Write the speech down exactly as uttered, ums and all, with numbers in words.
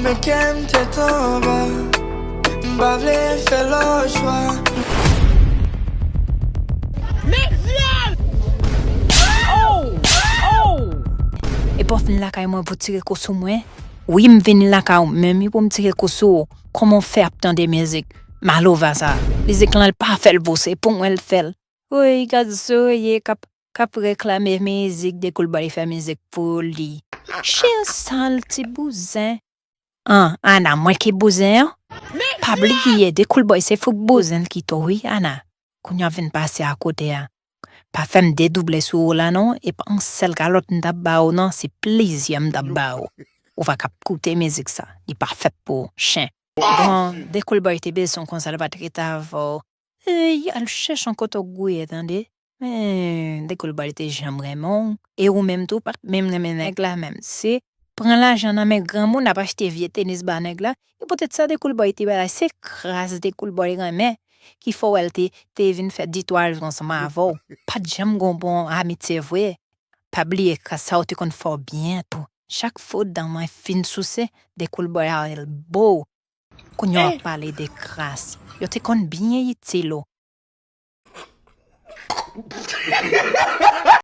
Men kè m tèt anba, m pa vle fè lòt chwa. Men vyòl! Oh! Oh! Epi w vin lakay mwen pou tire kou sou mwen? Wi, m vin lakay ou menm wi pou m tire kou sou ou. Kòman w fè ap tande mizik malova sa? Mizik lan l pa fè l pou se pou mwen l fè l. Woy, gad zoye k ap k ap reklame mizik, Dekoulbòy fè mizik pou li. Chen sal ti bouzen. An, Ana, mwen ki bouzen an? Pa bliye, Dekoulbòy se fouk bouzen l kite w wi, Ana. Kounye a w vin pase akote a. Pa fè m dedouble sou ou la non, e pa yon sèl kalòt m t ap ba ou non, se plizyè m t ap ba ou. Ou pa ka ap koute mizik sa, li pa fèt pou ou, chen. Bon, Dekoulbòy te bezwen w konsa, l pa t rete avè w. Ey, al chèche yon kote w gouye, tande. Men, Dekoulbòy te janm renmen w. E ou menm tou, w pa t menm renmen nèg la menm. Se pran lajan nan men granmoun, ap achte vye tenis ba nèg la. E poutèt sa Dekoulbòy te bay la, se kras Dekoulbòy renmen ki fè w wè l te, te vin fè ditwaz ansanm avè w. Pa t janm gon bon amitye vre. Pa bliye kras sa ou te konn fè w byen tou. Chak fwa dan mwen fin souse, Dekoulbòy a l bo. Kounye a w ap pale de kras. Yo te konn byen itil ou.